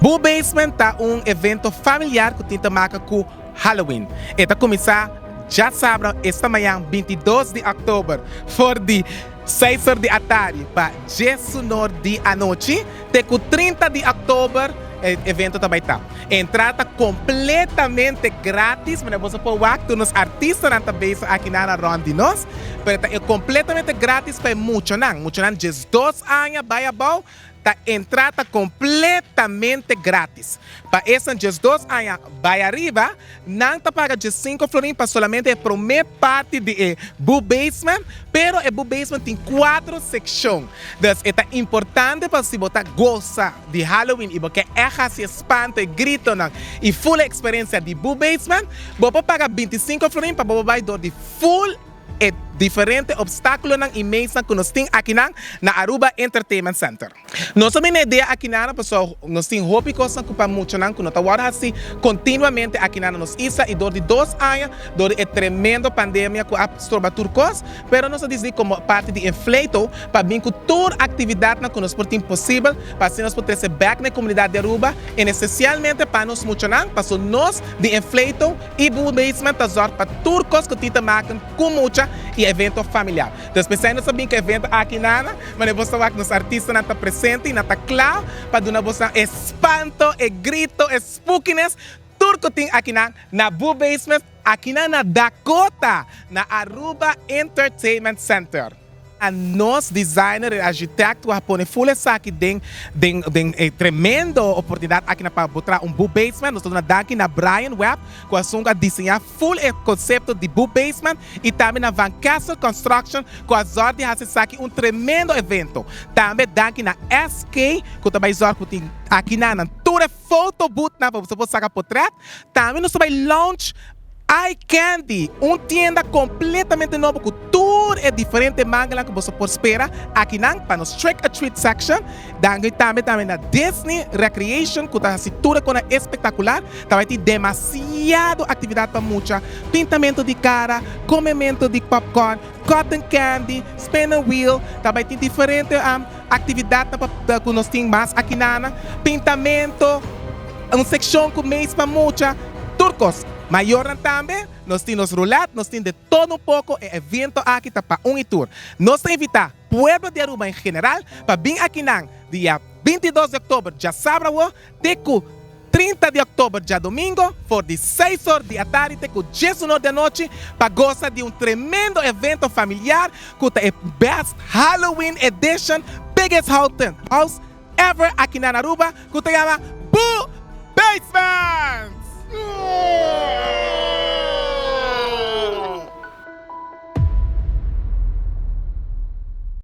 Boo Basement ta un evento familiar ku tin te maken ku Halloween. E ta kuminsá djasabra esta mañan 22 di òktober for di 6 or di atardi pa 10 or di anochi te ku 30 di òktober e evento ta bai ta. Entrada kompletamente gratis, manera bo por wak tur nos artistanan ta bezig aki na rònt di nos, pero ta kompletamente gratis pa muchanan, muchanan 12 aña bai abou, ta entrada kompletamente gratis. Pa esnan 12 aña bai ariba, nan ta paga 5 florin pa solamente e promé parti di e Boo Basement, pero e Boo Basement tin kuater sekshon. Dus ta importante pa si bo ta gosa di Halloween i bo ke hasi espanto i gritonan i full eksperensia di Boo Basement, bo por paga 25 florin pa bo bai dor di full e diferente opstákulonan i mazenan ku nos tin aki na Aruba Entertainment Center. Nos tin idea aki na pasobra nos tin hopi kos ku pa muchanan ku no ta wòrdu hasi kontinuamente aki na nos isla i dor di 2 aña dor di e tremendo pandemia ku a stroba tur kos, pero nos a disidí komo parti di Inflato pa bin ku tur aktividatnan ku nos por tin posibel pa asina nos por trese bèk na komunidat di Aruba i espesialmente pa nos muchanan, pasobra nos di Inflato i Boo Basement ta zorg pa tur kos ku tin te maken ku mucha i evento familiar. Dus p'esei nos a bin ku evento aki nana, ma bo wak nos artistanan ta presente i nan ta kla pa duna bo espanto, e grito, e spookiness, tur ku tin aki na Boo Basement, aki na Dakota, na Aruba Entertainment Center. A nos designer i arkitekto a pone full esaki den tremendo oportunidat aki na pa bo traha un Boo Basement. Nos ta danki na Brian Webb ku a diseñá full e konsepto di Boo Basement i tambe na Van Kessel Construction ku a zorg di hasi esaki un tremendo evento. Tambe danki na SK ku tambe zorg ku tin aki na tur photo booth na pa bo saka portrèt. Tambe nos tambe launch iCandy, un tienda kompletamente nobo ku tur e diferente mangelnan ku bo por spera aki nan pa nos trick or treat section. Danki tambe na Disney Recreation ku ta hasi tur kos espektakular. Tambe tin demasiado aktividat pa mucha, pintamentu di kara, komementu di popcorn, cotton candy, spin a wheel, tambe tin diferente aktividat pa ku nos tin mas aki na pintamentu, un sekshon ku maze pa mucha, tur kos. Mayornan tambe, nos tin nos roulette, nos tin di tur un poko e evento aki ta pa un i tur. Nos ta invitá pueblo di Aruba en general pa bin aki nan dia 22 di òktober djasabra te ku 30 di òktober djadumingu for di 6 or di atardi te ku 10 or di anochi pa gosa di un tremendo evento familiar ku ta e best Halloween edition, biggest house ever aki na Aruba ku ta yama Boo.